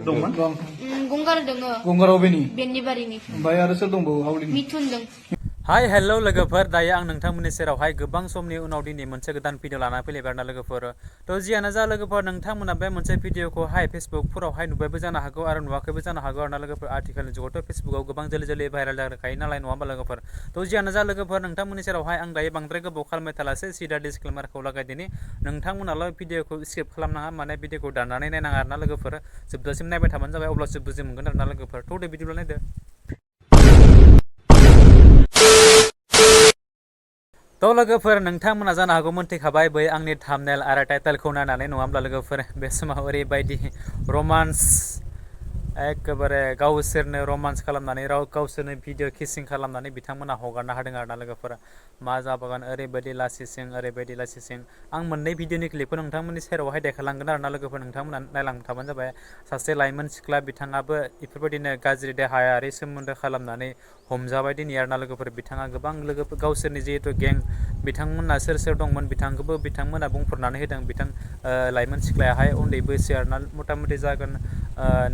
dongman? Gonggar doङो Gonggar obeni? बेननि बारिनि Bhai आरो सोर दंबावो हावलिनि? मिथुन दों हाय हेलो लोगोफोर दायो आं नोंथांमोननि सेरावहाय गोबां समनि उनाव दिनै मोनसे गोदान भिडिअ लाना फैलायबाय आरोना लोगोफोर थ' जियानो जा लोगोफोर नोंथांमोना बे मोनसे भिडिअखौहाय फेसबुकफोरावहाय नुबायबो जानो हागौ आरो नुवाखैबो जानो हागौ आरोना लोगोफोर आथिखालनि जुगावथ' फेसबुकाव गोबां जोलै भाइरेल जाखायो नालाय नङा होमबा लोगोफोर थ' जियानो जा लोगोफोर नोंथांमोननि सेरावहाय आं दायो बांद्राय गोबाव खालामबाय थालासै सिदा डिसक्लेमारखौ लागायदिनि नोंथांमोनाल' भिडिअखौ स्किप खालामनाङा माने भिडिअखौ दाननानै नायनाङा आरोना लोगोफोर जोबजासिम नायबाय थाबानो जाबाय अब्लासो बुजि मोनगोन आरोना लोगोफोर थ' दे बिदिब्ला नायदो थ' लोगोफोर नोंथांमोना जानो हागौ मोनथिखाबाय बै आंनि थाम्बनेल आरो टाइटेलखौ नायनानै नङा होमब्ला लोगोफोर बे समाव ओरैबायदि रमान्स एखेबारे गावसोरनो रमान्स खालामनानै गावसोरनो भिडिअ किसिं खालामनानै बिथांमोना हगारना होदों आरोना लोगोफोर मा जाबावगोन ओरैबायदि लासिसिं आं मोननै भिडिअनि क्लिपखौ नोंथांमोननि सेरावहाय देखायलांगोन आरोना लोगोफोर नोंथांमोना नायलांबाय थाबानो जाबाय सासे लाइमोन सिख्ला बिथाङाबो बेफोरबायदिनो गाज्रि देहायारि सोमोन्दो खालामनानै हमजाबाय दिनै आरोना लोगोफोर बिथाङा गोबां लोगोफोर गावसोरनि जिहेतु गें बिथांमोना सोर दंमोन बिथांमोना बुंफोरनानै होदों लाइमोन सिख्लायाहाय उन्दै बैसो आरोना मथा मथि जागोन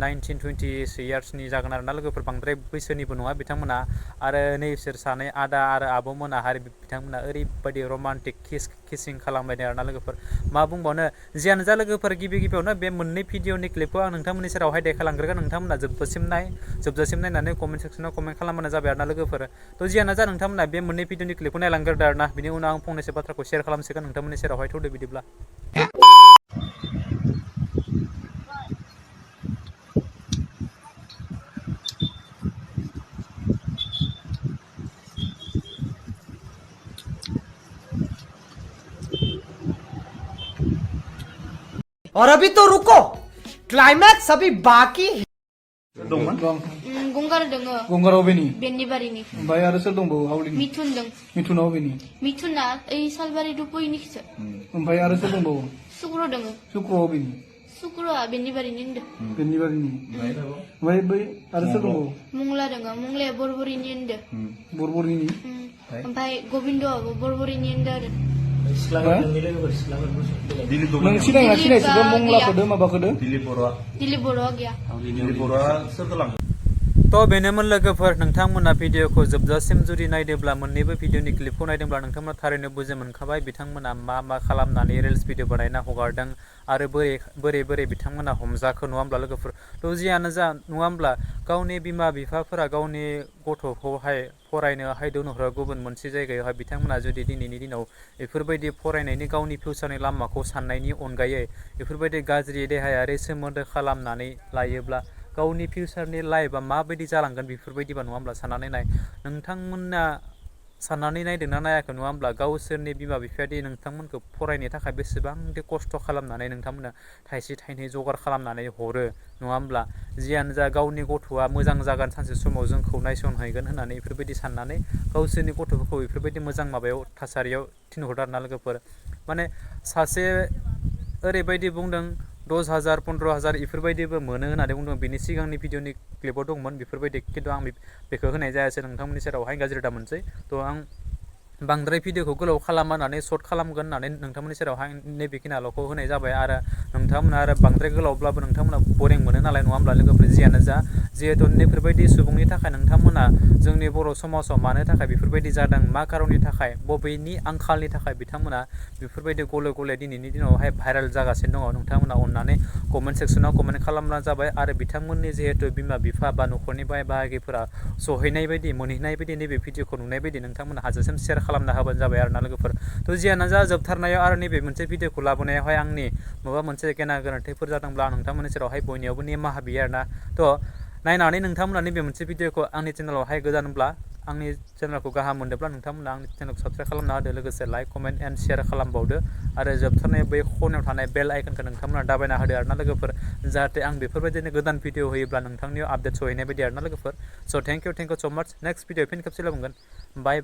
19-20 इयार्सनि जागोन आरोना लोगोफोर बांद्राय बैसोनिबो नङा बिथांमोना आरो नैसोर सानै आदा आरो आब'मोनाहाय बिथांमोना ओरैबायदि रमान्टिक किसिं खालामलायदों आरोना लोगोफोर मा बुंबावनो जियानो जा लोगोफोर गिबियावनो बे मोननै भिडिअनि क्लिपखौ आं नोंथांमोननि सेरावहाय देखायलांग्रोगोन नोंथांमोना जोबजासिम नायनानै कमेन्ट सेक्सनाव कमेन्ट खालामबानो जाबाय आरोना लोगोफोर थ' जियानो जा नोंथांमोना बे मोननै भिडिअनि क्लिपखौ नायलांग्रोदो आरोना बिनि उनाव आं फंनैसो बाथ्राखौ शेयार खालामसिगोन नोंथांमोननि सेरावहाय थ'दो बिदिब्ला और अभी तो रुको क्लाइमैक्स अभी बाकी है Dongman? गंगार दोङो Gonggar obeni? बेननि बारिनि Bhai आरो सोर दंबावो हावलिनि? मिथुन दों मिथुन obeni? मिथुना ओइ सालबारि दुपयनिखिसो Bhai आरो सोर दंबावो? सुक्र दोङो Sukro obeni? सुक्रआ बेननि बारिनि होनदो बेननि बारिनि? Bhai आरो सोर दंबावो? मुंला दोङो मुंलाया बरबरिनि होनदो बरबरिनि? ओमफ्राय गबिन्दआबो बरबरिनि होनदो आरो नों सिनायना सिनायसोदो मंलाखोदो माबाखोदो? दिलिप बर'आ गैया थ' बेनोमोन लोगोफोर नोंथांमोना भिडिअखौ जोबजासिम जुदि नायदोंब्ला मोननैबो भिडिअनि क्लिपखौ नायदोंब्ला नोंथांमोना थारैनो बुजि मोनखाबाय बिथांमोना मा खालामनानै रिल्स भिडिअ बानायना हगारदों आरो बोरै बिथांमोना हमजाखो नङा होमब्ला लोगोफोर थ' जियानो जा नङा होमब्ला गावनि बिमा बिफाफोरा गावनि गथ'खौहाय फरायनोहाय दोनहरो गुबुन मोनसे जायगायावहाय बिथांमोना जुदि दिनैनि दिनाव बेफोरबायदि फरायनायनि गावनि फिउचारनि लामाखौ साननायनि अनगायै बेफोरबायदि गाज्रि देहायारि सोमोन्दो खालामनानै लायोब्ला गावनि फिउचारनि लाइफआ माबायदि जालांगोन बेफोरबायदिबा नङा होमब्ला साननानै नाय नोंथांमोना साननानै नायदोंना नायाखै नङा होमब्ला गावसोरनि बिमा बिफायादि नोंथांमोनखौ फरायनो थाखाय बेसेबांदि खस्थ' खालामनानै नोंथांमोना थाइसे थाइनै जगार खालामनानै हरो नङा होमब्ला जियानो जा गावनि गथ'आ मोजां जागोन सानसे समाव जोंखौ नायसनहैगोन होननानै बेफोरबायदि साननानै गावसोरनि गथ'फोरखौ बेफोरबायदि मोजां माबायाव थासारियाव थिनहरदो आरोना लोगोफोर माने सासे ओरैबायदि बुंदों 10,000 15,000 बेफोरबायदिबो मोनो होननानै बुंदों बिनि सिगांनि भिडिअनि क्लिपाव दंमोन बेफोरबायदि खिन्थु आं बेखौ होनाय जायासै नोंथांमोननि सेरावहाय गाज्रि दा मोनसै थ' आं बांद्राय भिडिअखौ गोलाव खालामा होननानै सर्ट खालामगोन होननानै नोंथांमोननि सेरावहाय नैबेखिनियाल'खौ होनाय जाबाय आरो नोंथांमोना आरो बांद्राय गोलावब्लाबो नोंथांमोना बरिं मोनो नालाय नङा होमब्ला लोगोफोर जियानो जा जिहेतु बेफोरबायदि सुबुंनि थाखाय नोंथांमोना जोंनि बर' समाजाव मानो थाखाय बेफोरबायदि जादों मा खारननि थाखाय बबेनि आंखालनि थाखाय बिथांमोना बेफोरबायदि गले दिनैनि दिनावहाय भाइरेल जागासिनो दङ नोंथांमोना अननानै कमेन्ट सेक्सनाव कमेन्ट खालामब्लानो जाबाय आरो बिथांमोननि जिहेतु बिमा बिफा बा न'खरनि बाय बाहागिफोरा मोनहैनाय बायदि नैबे भिडिअखौ नुनाय बायदि नोंथांमोना हाजासिम शेयार खालामना होबानो जाबाय आरोना लोगोफोर थ' जियानो जा जोबथारनायाव आरो नैबे मोनसे भिडिअखौ लाबोनायावहाय आंनि माबा मोनसे गोरोन्थिफोर जादोंब्ला आं नोंथांमोननि सेरावहाय बयनियावबो निमाहा बियो आरोना थ' नायनानै नोंथांमोना नैबे मोनसे भिडिअखौ आंनि चेनेलावहाय गोदानब्ला आंनि चेनेलखौ गाहाम मोनदोंब्ला नोंथांमोना आंनि चेनेलखौ साबस्क्राइब खालामना होदो लोगोसे लाइक कमेन्ट एन्ड शेयार खालामबावदो आरो जोबथारनाय बै खनायाव थानाय बेल आइकनखौ नोंथांमोना दाबायना होदो आरोना लोगोफोर जाहाथे आं बेफोरबायदिनो गोदान भिडिअ होयोब्ला नोंथांनियाव आपडेट सहैनाय बायदि आरोना लोगोफोर स' थेंक इउ स' माच नेक्स्ट भिडिअ फिन खेबसे लोगो मोनगोन बाय